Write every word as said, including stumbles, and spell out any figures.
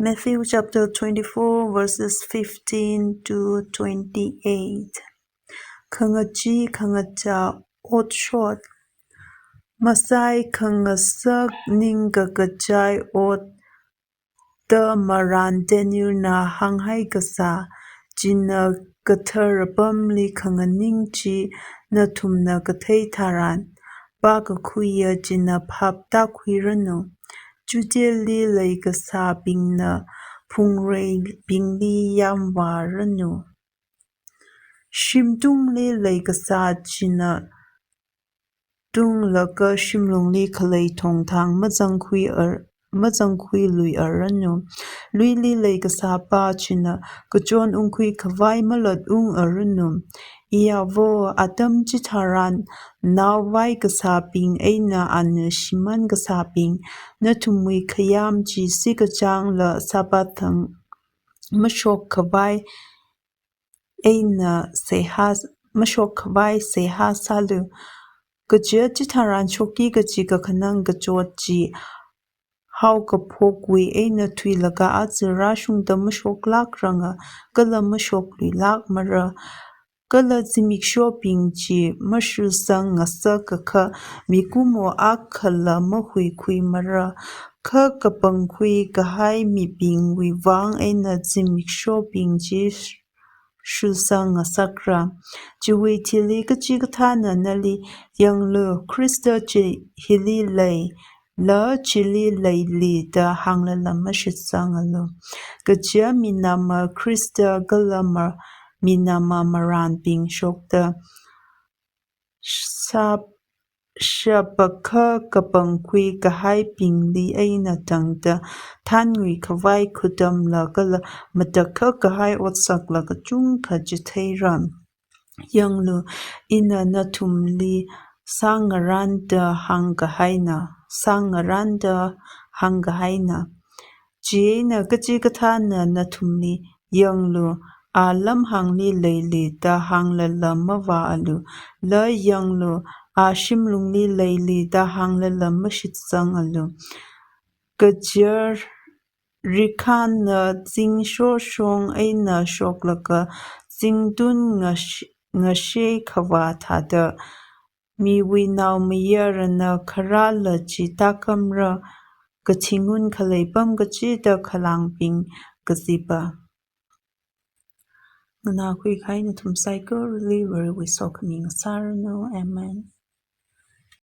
Matthew chapter twenty-four, verses fifteen to twenty-eight. Khangachee khangachā otshot. Masai khangasak ningkakachai ot da marān Danielna hānghai kasā, china kathara apamli khanganing chi nathumna kathei tharan, pākakhuiya china phap tākhuiranu. Judeali leikasābingna phungreibingli yāmvāranu. Shimtungli leikasā china tunglaga shimlungli khalei thongthang mazangkhui ar-, mazangkhuilui aranu. Luili leikasā pā china kachon ungkhui khavai malot ung aranu. Iyavo, atam chitharan naovai kasābing eina ana shimān kasābing, nathumwui khayām chi sikachāngla Sabbath thang mashok khavai eina seihā, mashok khavai seihā sālu. Kaja chitharan shokki kaji kakhanang kachot chi haokaphokwui eina thuilaga aja rāshungda mashoklākranga, kala mashokluilākmara. Kala zimikshobing chi mashitsang ngasak kakha mikumo akhala mahuikhuimara. Kha kapangkhui kahai mibingwui vang eina zimikshobing chi shitsang ngasakra. Chiwui thili kachikathāna nali, "Yanglu, Khrista chi hili lei, la chili leili," da hānglala mashitsangalu. Kaja minama Khrista kala ma-, minama marānbing shokta, shap-, shapakha kapangkhui kahaibingli eina tangda, thāngui khavai khutamla kala matakhak kahai otsakla kachungkha chitheira. Yanglu, ina nathumli sāngarānda hāngkahaina, sāngarānda hāngkahaina. Chieina kachikathāna nathumli, "Yanglu, a lamhāngli leili," da hānglala mavāalu. La, "Yanglu, a shimlungli leili," da hānglala mashitsangalu. Kaja rikhana zingshoshong eina shoklaga zingtun ngash-, ngashei khavā thāda, Miwui Naomayarana kharāla chi tākamra, kathingun khalei pam kachida khalangbing kazipa. Nganākhui kahai nathum saikorali Varewui sokhami ngasāranu. Amen.